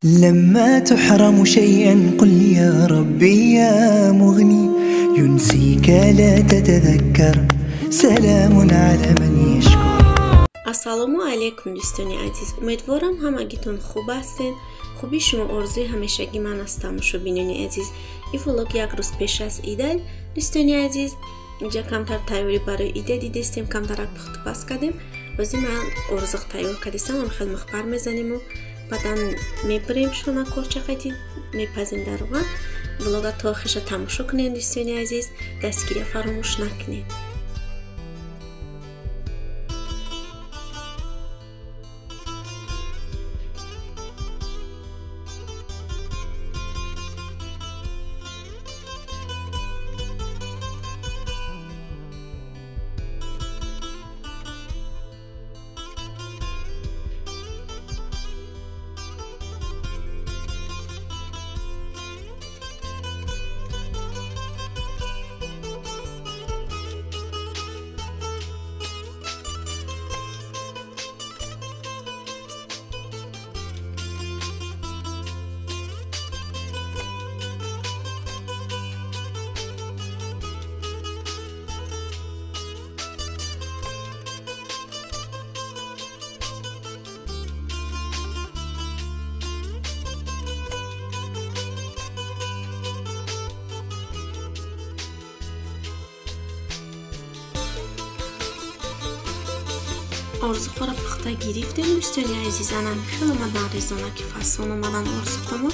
لما تحرم شيئا قل يا ربي يا مغني ينسيك لا تتذكر سلام على من يشكر. Ассалому алайкум, дӯстони азиз, умедворам ҳамагитон хуб ҳастед. Хуби шумо орзуи ҳамешагӣ ман аст, тамошобинони азиз. Ин влог як рӯз пеш аз ида, дӯстони азиз. Инҷа камтар тайёрӣ барои ида дидестем, камтарак пухтупаз кардем. Бози ман орзуқ тайёр кардистам, ам хел махпар мезаниму баъдан мебирем шона корчақати мепазем дар равған. Влога то охиша тамошо кунед, дӯстони азиз, дастгирия фаромӯш накунед. Орзуқҳоро пухта гирифтем, дӯстони азиз. Анам хел омадан резона ки фасон омадан орзуқҳомо.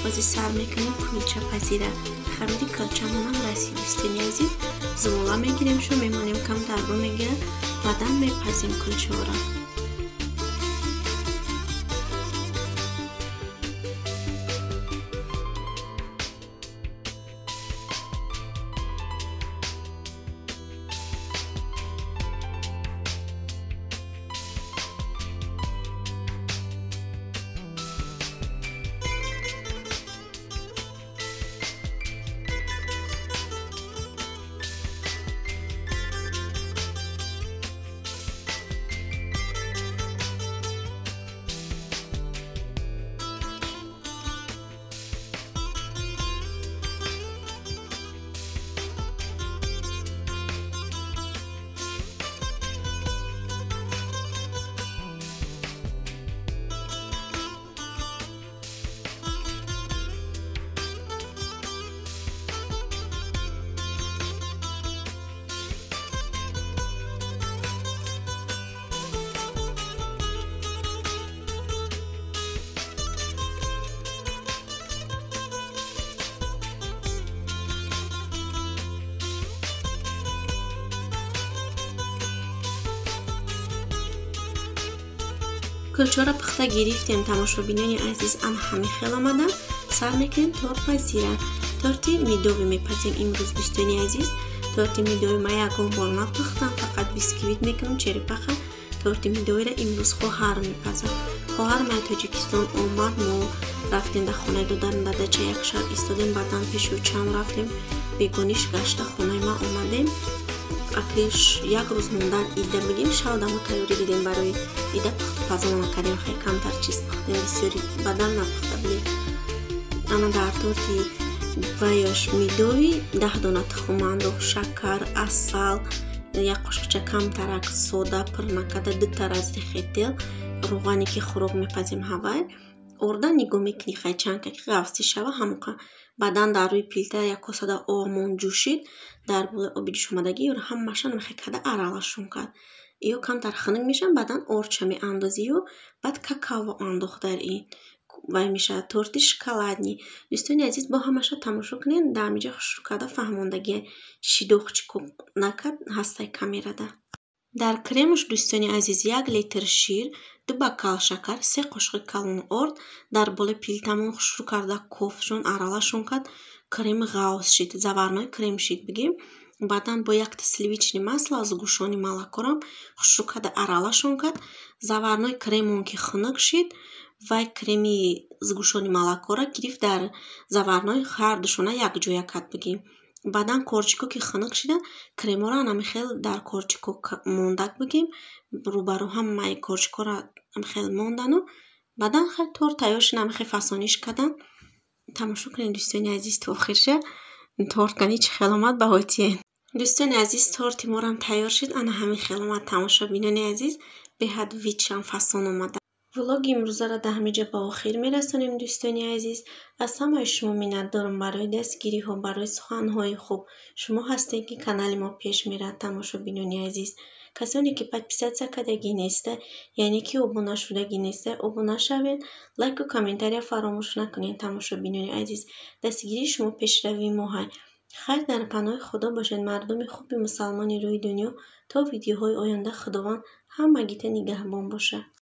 Бози сар мекунем кулчапазира. Хамири кулчамонам расид, дӯстони азиз. Зувола мегирем, шу мемонем кам дарбо мегирад, баъдан мепазем кулчаҳоро. Кулчаро пухта гирифтем, тамошобинони азиз. Ан ҳами хел омадан. Сар мекунем тортпазира. Торти медовӣ мепазем имрӯз, дӯстони азиз. Торти медовӣ ман ягон бор напухтам, фақат бисквит мекунам, черепаха. Торти медовиро имрӯз хоҳар мепазад. Хоҳар ман Тоҷикистон омад, мо рафтем дар хонаи додарам, дар дача як шаб истодем, баъдан пеши учам рафтем, бегониш гашта хонаи ман омадем. Акиш як рӯз мондан ида бигем, шавда мо тайёрӣ дидем барои ида, пухтупазона накардем, хеле камтар чиз пухтем, бисёри бадан напухта будем. Ана дар торти ваёш медови 10 дона тухм андохт, шакар, асал, як қошуқча камтарак сода пур накарда, дута разрихетел, равғане ки хӯрок мепазем ҳавай. Орда нигоҳ мекунӣ, хай чанд ки ғафсӣ шава ҳамоқа. Баъдан дар рӯи пилта як косада обмон ҷӯшид, дар болои оби ҷӯшомадагӣ ёро ҳамаша намехе карда аралашон кард. Ё камтар хунук мешаванд, баъдан орча меандозию, баъд какао андохт дар ин. Вай мешавад торти шоколадни. Дӯстони азиз, бо ҳамаша тамошо кунед, дар ҳаминҷа хушрӯ карда фаҳмондагия шидоқ чӣ накард ҳастай камерада. Дар кремуш, дӯстони азиз, 1 литр шир, 2 бокал шакар, 3 қошуқи калон орд дар болои пилтамон хушрӯ карда кофшон аралашон кард, крем ғавз шид, заварной крем шид бигем. Баъдан бо якта сливочный масло аз гӯшони малакорам хушрӯ карда аралашон кард. Заварной кремон ки хунук шид, вай креми сгушони малакора гирифт дар заварной ҳар душона якҷоя кард бигем. Баъдан корчико ки хунук шида, кремора анами хел дар корчико мондак бигем, рӯбарӯ ҳамаи корчикора хел мондану Баъдан хай торт тайёр шуд, ҳамихел фасониш кардам. Тамошо кунед, дӯстони азиз, то охирша торт кани чӣ хел омад, баҳотиен. Дӯстони азиз, торти морам тайёр шуд, ана ҳамин хел омад, тамошобинони азиз, беҳад видшам фасон омада. Влоги имрӯзаро дар ҳамин ҷо ба охир мерасонем, дӯстони азиз. Аз ҳамаи шумо миннатдорам барои дастгириҳо, барои суханҳои хуб. Шумо ҳастед, ки канали мо пеш меравад, тамошобинони азиз. Касоне ки подписаться кардагӣ неста, яъне ки обуна шудагӣ неста, обуна шавед, лайку комментария фаромӯш накунед, тамошобинони азиз. Дастгирии шумо пешравии мо ҳай. Хайр, дар паноҳи Худо бошед, мардуми хуби мусалмони рӯи дунё. То видеоҳои оянда Худованд ҳамагита нигаҳбон бошад.